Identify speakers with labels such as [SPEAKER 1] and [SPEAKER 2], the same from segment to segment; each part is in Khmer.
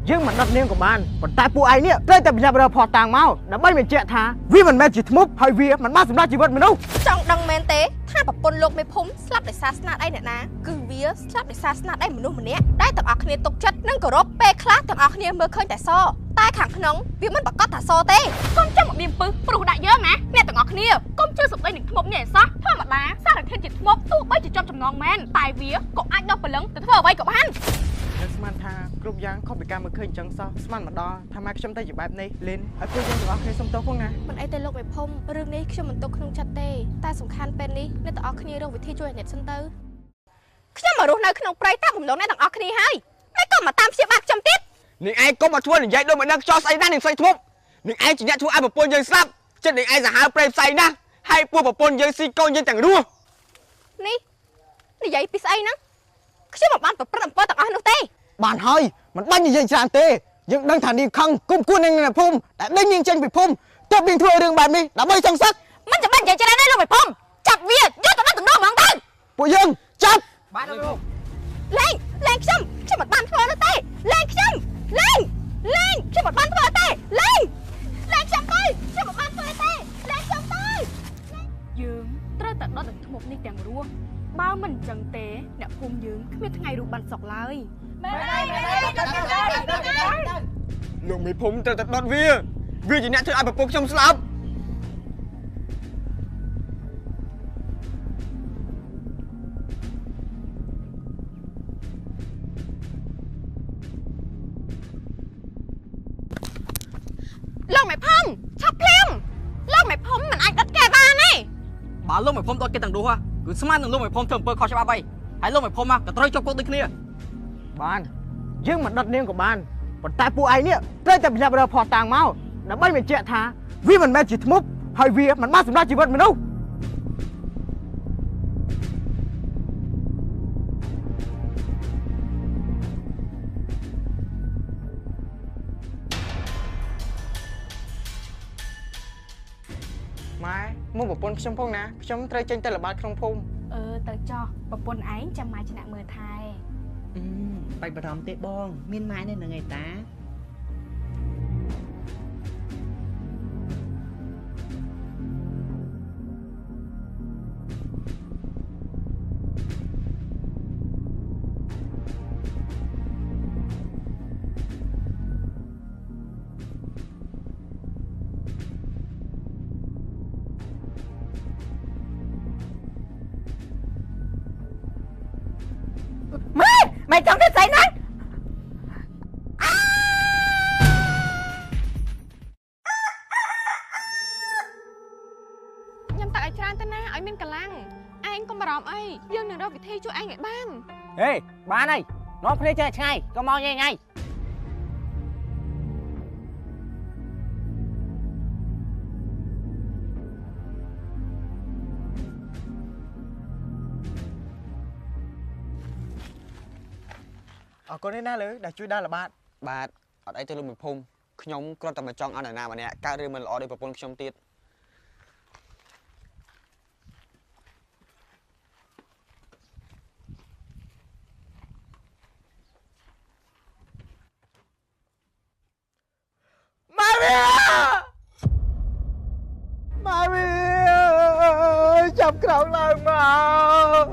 [SPEAKER 1] យើងមិនដុតនាងក៏បានប៉ុន្តែពួកឯងនេះត្រូវតែប្រញាប់រកផុសតាងមកដើម្បីបញ្ជាក់ថាវាមិនមែនជាធ្មប់ហើយវាមិនបានសម្លាប់ជីវិតមនុស្ស
[SPEAKER 2] ចង់ដឹងមែនទេថាប្រពន្ធលោកមេភូមិស្លាប់ដោយសារស្នាដៃអ្នកណាគឺវាស្លាប់ដោយសារស្នាដៃមនុស្សម្នាក់ដែលទាំងអស់គ្នាទុកចិត្តនិងគោរពពេលខ្លះទាំងអស់គ្នាមើលឃើញតែសតែខាងក្នុងវាមិនប្រកាសថាសទេកុំចាំមកបៀមពឹសព្រោះដាក់យើងណាអ្នកទាំងអស់គ្នាកុំជឿសម្ដីនឹងធ្មប់នេះឲ្យសោះធម្មតាសារធាតុជាធ្មប់ទោះបីជាជាប់ចំណងមែនតែវាក៏អាចដោះព្រលឹងទៅធ្វើអ្វីក៏បាន
[SPEAKER 1] ខ្ញុំស្មានថាគ្រប់យ៉ាងខុសពីការមើលឃើញអញ្ចឹងសោះស្មានមកដល់ថាម៉ែខ្ញុំទៅជាបែបនេះលិនឲ្យពួកយើងទាំងអស់គ្នាសុំទោសផងណា
[SPEAKER 2] មិនអីទេលោកមេភូមិរឿងនេះខ្ញុំមិនទុកក្នុងចិត្តទេតែសំខាន់ពេលនេះអ្នកទាំងអស់គ្នារកវិធីជួយអ្នកសិនទៅខ្ញុំមករស់នៅក្នុងព្រៃតាមបំណងអ្នកទាំងអស់គ្នាហើយមិនក៏មកតាមព្យាបាលខ្ញុំទៀត
[SPEAKER 3] នាងឯងកុំមកធ្វើនិយាយដូចមិនដឹងខ្យល់ស្អីណានាងស្រីធ្មប់នាងឯងជាអ្នកធ្វើឲ្យប្រពន្ធយើងស្លាប់ចិត្តនាងឯងសាហាវព្រៃផ្សៃណាស់ហើយពួកប្រពន្ធយើងស៊ីកូនយើងទាំងរស់
[SPEAKER 2] នេះនិយាយពីស្អីហ្នឹងខ្ញុំមិនបានប្រព្រឹត្តអំពើទាំងអស់នោះទេ
[SPEAKER 1] បានហើយមិនបាញ់និយាយច្រើនទេយើងដឹងថានាងខឹងគុំគួននឹងអ្នកភូមិដែលដេញនាងចេញពីភូមិទើបនាងធ្វើរឿងបែបនេះដើម្បីសងសឹក
[SPEAKER 2] មិនចាំបាច់និយាយច្រើនទេលោកមេភូមិចាប់វាយកទៅដល់ទំនងហ្មងទៅ
[SPEAKER 1] ពួកយើងចាប់
[SPEAKER 3] បានលោក
[SPEAKER 2] លែងលែងខ្ញុំខ្ញុំមិនបានធ្វើនោះទេលែងខ្ញុំលែងលែងខ្ញុំមិនបានធ្វើទេលែងលែងខ្ញុំទៅខ្ញុំមិនបានធ្វើទេលែងខ្ញុំទៅ
[SPEAKER 4] យើងត្រូវតែដុតនឹងធ្មប់នេះទាំងរស់បើមិនអញ្ចឹងទេអ្នកភូមិយើងគ្មានថ្ងៃរស់បានសុខឡើយ
[SPEAKER 3] មែនហើយមែនហើយលោកមេភូមិត្រូវតែដុតវាវាជាអ្នកធ្វើឲ្យប្រពន្ធខ្ញុំស្លាប់
[SPEAKER 2] លោកមេភូមិឆាប់ភ្លាមលោកមេភូមិមិនអាចដុតគេបានទេ
[SPEAKER 5] បើលោកមេភូមិដុតគេទាំងរស់គឺស្មាននឹងលោកមេភូមិធ្វើអំពើខុសច្បាប់ហើយហើយលោកមេភូមិក៏ត្រូវជាប់គុកដូចគ្នា
[SPEAKER 1] បានយើងមិនដុតនាងក៏បានប៉ុន្តែពួកឯងនេះត្រូវតែប្រញាប់រកផុសតាងមកដើម្បីបញ្ជាក់ថាវាមិនមែនជាធ្មប់ហើយវាមិនបានសម្លាប់ជីវិតមនុស្សម៉ែមកប្រពន្ធខ្ញុំផងណាខ្ញុំត្រូវចេញទៅល្បាតក្នុងភូមិ
[SPEAKER 4] អឺទៅចោះប្រពន្ធឯងចាំម៉ែឆ្នាក់មើលថែ
[SPEAKER 6] បាច់បារម្ភទេបងមានម៉ែនៅនឹងឯតា
[SPEAKER 7] ម៉ែចង់ធ្វើស្អីណា
[SPEAKER 2] ញ៉ាំទឹកឲ្យច្រើនទៅណាឲ្យមានកម្លាំងឯងកុំបារម្ភអីយើងនឹងរកវិធីជួយឯងឲ្យបាន
[SPEAKER 5] ហេបានហើយនាំគ្នាចេះឆ្ងាយកុំមកញ៉ៃញ៉ៃ
[SPEAKER 1] អរគុណណាស់លើដែលជួយដល់ល្បាត
[SPEAKER 3] បាទអត់អីទេលោកមេភូមិខ្ញុំគ្រាន់តែមកចង់ឲ្យនរណាម្នាក់កើតរឿងមិនល្អដោយប្រពន្ធខ្ញុំទៀត
[SPEAKER 1] ម៉ាវីម៉ាវីចាប់ក្រោកឡើងមក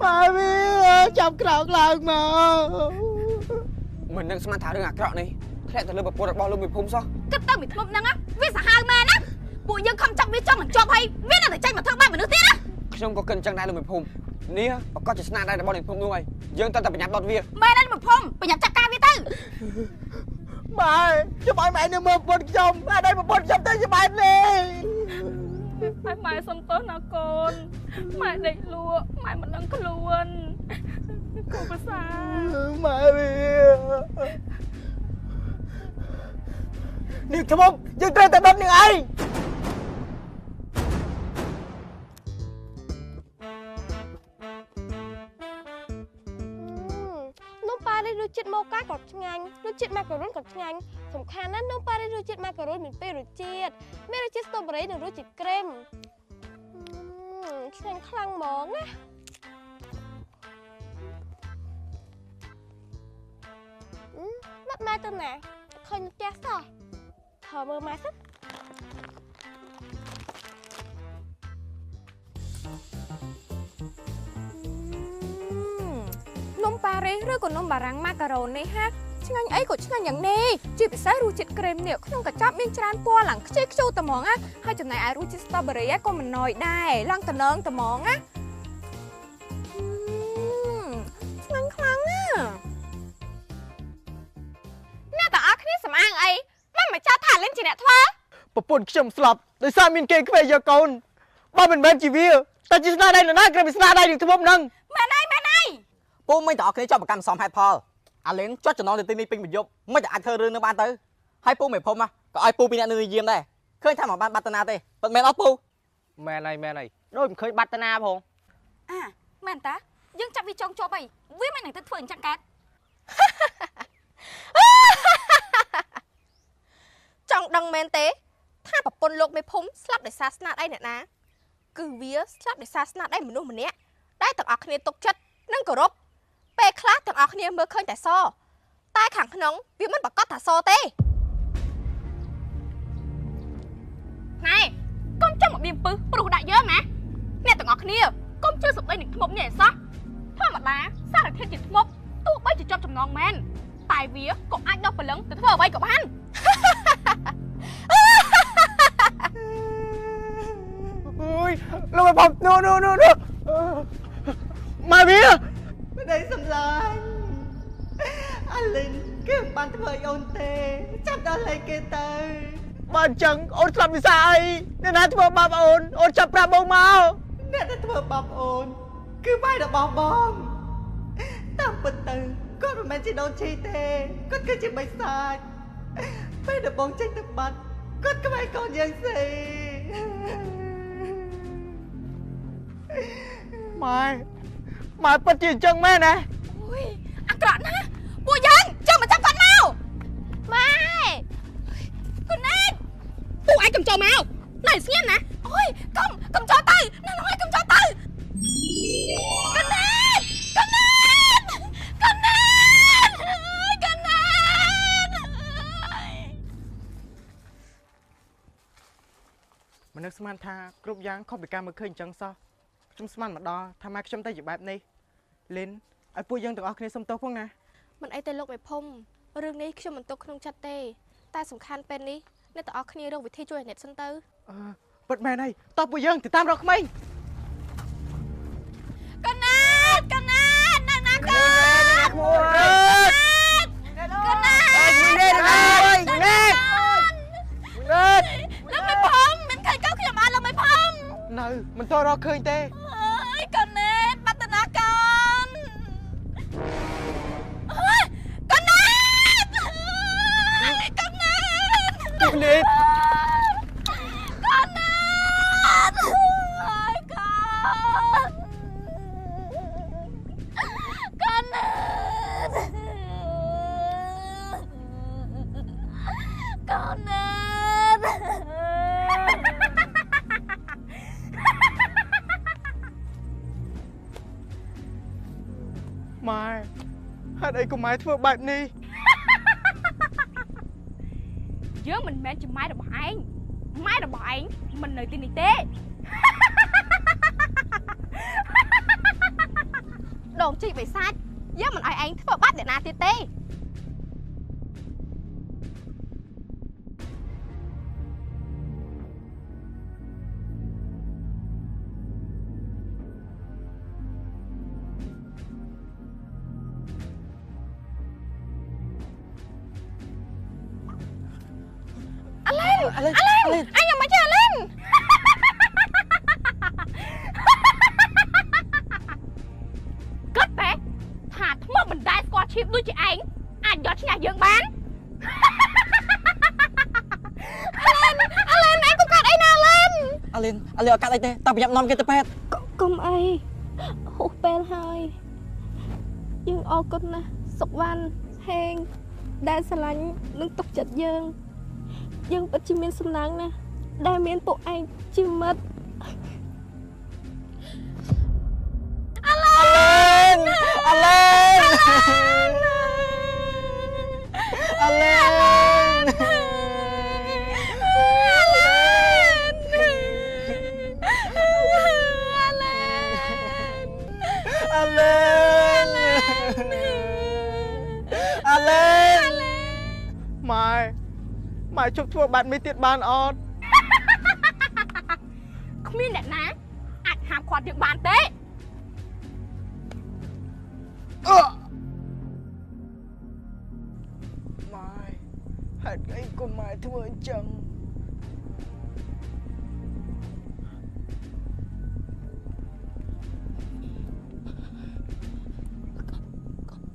[SPEAKER 1] ម៉ាវីចាប់ក្រោកឡើងមក
[SPEAKER 3] មិននឹងស្មានថារឿងអាក្រក់នេះធ្លាក់ទៅលើប្រពន្ធរបស់លោកមេភូមិសោះ
[SPEAKER 2] គិតទៅមីធ្មប់ហ្នឹងវាសាហាវមែនណាពួកយើងខំចាប់វាចង់នឹងជាប់ហើយវានៅតែចេញមកធ្វើបែបមនុស្សទៀតណា
[SPEAKER 3] ខ្ញុំក៏គិតអញ្ចឹងដែរលោកមេភូមិនេះប្រកាសជាស្នាដៃរបស់មេភូមិនោះហើយយើងត្រូវតែប្រញាប់ដុតវា
[SPEAKER 2] មែនហើយមេភូមិប្រញាប់ចាត់ការវាទៅ
[SPEAKER 1] ម៉ែខ្ញុំឲ្យម៉ែនៅមើលប្រពន្ធខ្ញុំអត់ឲ្យប្រពន្ធខ្ញុំទៅជាបែបនេះ
[SPEAKER 4] ម៉ែសុំទោសណាកូនម៉ែដេកលក់ម៉ែមិនដឹងខ្លួនគូប្រសា
[SPEAKER 1] ម៉ែវានាងធ្មប់យើងត្រូវតែដុតនាងឯង
[SPEAKER 2] នំប៉ារីសរសជាតិម៉ូកាក៏ឆ្ងាញ់រសជាតិម៉ាការុនក៏ឆ្ងាញ់សំខាន់ណាស់នំប៉ារីសរសជាតិម៉ាការុនមានពីររសជាតិមានរសជាតិស្ទ្រូប៊េរីនិងរសជាតិក្រេមឆ្ងាញ់ខ្លាំងហ្មងណា បាត់ម៉ែទៅណាឃើញផ្ទះសោះថើមើលម៉ែសិននំប៉ារីសឬក៏នំបារាំងម៉ាការ៉ូននេះហាឆ្ងាញ់អីក៏ឆ្ងាញ់យ៉ាងនេះជាពិសេសរសជាតិក្រេមនេះក្នុងកញ្ចប់មានច្រើនពណ៌ឡើងខ្ជិលខ្ជូតត្មងណាហើយចំណែកឯរសជាតិស្ទ្រូប៊េរីក៏មិនណយដែរឡើងតំណងត្មងណាឆ្ងាញ់ខ្លាំងណាអ្នកទាំងអស់គ្នាសំអាងអីមិនមកចោទថាលិនជាអ្នកធ្វើ
[SPEAKER 1] ប្រពន្ធខ្ញុំស្លាប់ដោយសារមានគេខ្វែយកកូនបើមិនមែនជាវាតែជាស្នាដៃនរណាក្រៅពីស្នាដៃនឹងធ្មប់នឹង
[SPEAKER 4] មែនហើយមែនហើយ
[SPEAKER 5] ពូមិនទាំងអស់គ្នាចោទប្រកាន់សមហេតុផលអាលិនចុះចំណងទៅទីនេះពេញប្រយុទ្ធមិនតែអាចធ្វើរឿងនឹងបានទៅហើយពូមេភូមិក៏ឲ្យពូពីអ្នកនៅយាមដែរឃើញថាមិនបានបាត់តាណាទេពិតមែនអត់ពូ
[SPEAKER 8] មែនហើយមែនហើយដូចមិនឃើញបាត់តាណាផង
[SPEAKER 4] អាមែនតាយើងចាប់វាចង់ជាប់អីវាមិននឹងទៅធ្វើអញ្ចឹងកើត
[SPEAKER 2] ចង់ដឹងមែនទេថាប្រពន្ធលោកមេភូមិស្លាប់ដោយសារស្នាដៃអ្នកណាគឺវាស្លាប់ដោយសារស្នាដៃមនុស្សម្នាក់ដែលទាំងអស់គ្នាទុកចិត្តនិងគោរពពេលខ្លះទាំងអស់គ្នាមើលឃើញតែសតែខាងក្នុងវាមិនប្រកាសថាសទេ
[SPEAKER 4] ណែកុំចង់មកបៀមពឹសព្រោះដាក់យើងណាអ្នកទាំងអស់គ្នាកុំជឿសម្ដីនឹងធ្មប់នេះឲ្យសោះធម្មតាសារធាតុជាធ្មប់ទោះបីជាជាប់ចំណងមែនតែវាក៏អាចដោះព្រលឹងទៅធ្វើអ្វីក៏បាន
[SPEAKER 1] អូយលោកឲ្យបងនោះនោះនោះម៉ែវា
[SPEAKER 6] ប្តីសម្លាញ់អាលិនគេមិនបានធ្វើឲ្យអូនទេចាប់ដល់លេគេទៅ
[SPEAKER 1] បើអញ្ចឹងអូនស្លាប់វិសាអីអ្នកណាធ្វើបាបអូនអូនចាប់ប្រាប់បងមក
[SPEAKER 6] អ្នកដែលធ្វើបាបអូនគឺម៉ែរបស់បងតាមពិតទៅគាត់មិនមែនជាដូនជីទេគាត់គឺជាបិសាចពេលដែលបងចេញទៅបាត់គាត់ក្បែរកូនយើងស៊ី
[SPEAKER 1] ម៉ែម៉ែពិតជាអញ្ចឹងមែនណា
[SPEAKER 4] អូយអាក្រក់ណាស់ពួកយើងចាំមកចាប់គាត់មក
[SPEAKER 2] ម៉ែ
[SPEAKER 4] គុណណែតពួកឯងកុំចូលមកណែស្ងៀមណាអូយកុំកុំចូលទៅណែឡងកុំចូលទៅគុណណែតគុណណែតគុណណែតគុណណែត
[SPEAKER 1] មនុស្សស្មានថាគ្រប់យ៉ាងខុសពីការមើលឃើញអញ្ចឹងសោះខ្ញុំស្មានមកដល់ថាម៉ែខ្ញុំទៅជាបែបនេះលិនឲ្យពួកយើងទាំងអស់គ្នាសុំទោសផងណា
[SPEAKER 2] មិនអីទេលោកមេភូមិរឿងនេះខ្ញុំមិនទុកក្នុងចិត្តទេតែសំខាន់ពេលនេះអ្នកទាំងអស់គ្នារកវិធីជួយអ្នកសិនទៅ
[SPEAKER 1] ពិតមែនហើយតោះពួកយើងទៅតាមរកក្មេង
[SPEAKER 4] កណាតកណាតនៅណាកូនកណាតកណាតលោកមេភូមិមិនឃើញកូនខ្ញុំអត់លោកមេភូមិ
[SPEAKER 1] នៅមិនតរកឃើញទេ
[SPEAKER 4] កូនណែតបាត់តាណាកូនកូនណែតកូនណែត
[SPEAKER 1] កូនណែត
[SPEAKER 4] កូនណែតអើយកូនកូនណែតកូនណែត
[SPEAKER 1] ម៉ែហេតុអីក៏ម៉ែធ្វើបែបនេះ
[SPEAKER 4] យើងមិនមែនជាម៉ែរបស់ឯងម៉ែរបស់ឯងមិននៅទីនេះទេ
[SPEAKER 2] ដងជីកបិសាចយើងមិនឲ្យឯងធ្វើបាបអ្នកណាទៀតទេ
[SPEAKER 4] អាឡិនអញមិនចេះអាឡិនគិតតែថាថ្មមិនដែលស្គាល់ឈាមដូចជាឯងអាចយកឈ្នះយើងបានអាឡិនអាឡិនឯងកុំកាត់អីណាអាឡិន
[SPEAKER 5] អាឡិនអាឡិនអត់កាត់អីទេតើប្រញាប់នាំគេទៅពេទ្យ
[SPEAKER 2] កុំអីហួសពេលហើយយើងអរគុណណាស់សុកវ៉ាន់ហេងដែលស្រឡាញ់និងទុកចិត្តយើងយើងពិតជាមានសំណាងណាស់ដែលមានពួកឯងជាមិត្តអាឡែន
[SPEAKER 5] អាឡែន
[SPEAKER 6] ម៉ែជប់ធ្វើបែបនេះទៀតបានអត់
[SPEAKER 4] គ្មានអ្នកណាអាចហាមឃាត់យើងបានទេ
[SPEAKER 6] ម៉ែហេតុអីក៏ម៉ែធ្វើអញ្ចឹង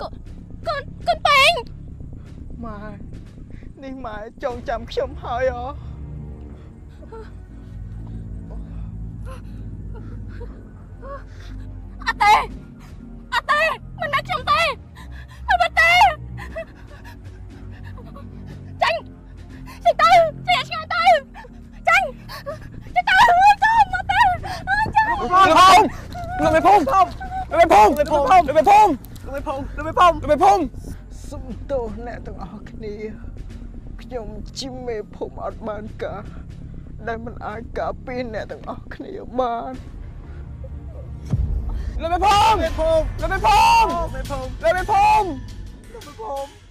[SPEAKER 4] កូនកូនពេង
[SPEAKER 6] ម៉ែនេះម៉ែចងចាំខ្ញុំហើយអ
[SPEAKER 4] អត់ទេអត់ទេមិនមែនខ្ញុំទេមិនមែនទេចាញ់ចេញទៅចេញឆ្ងាយទៅចាញ់ចេញទៅចូលមកទេចាញ់
[SPEAKER 3] លោកមេភូមិលោកមេភូមិលោកមេភូមិ
[SPEAKER 6] លោកមេភូមិលោកមេភូមិ
[SPEAKER 3] លោកមេភូមិ
[SPEAKER 6] សុំទោសអ្នកទាំងអស់គ្នាខ្ញុំជាមេភូមិអត់បានការដែលមិនអាចការពារអ្នកទាំងអស់គ្នាបាន
[SPEAKER 3] លោកមេភូមិ
[SPEAKER 6] មេភូមិ
[SPEAKER 3] លោកមេភូមិ
[SPEAKER 6] មេភូមិ
[SPEAKER 3] លោកមេភូមិ
[SPEAKER 6] លោកមេភូមិ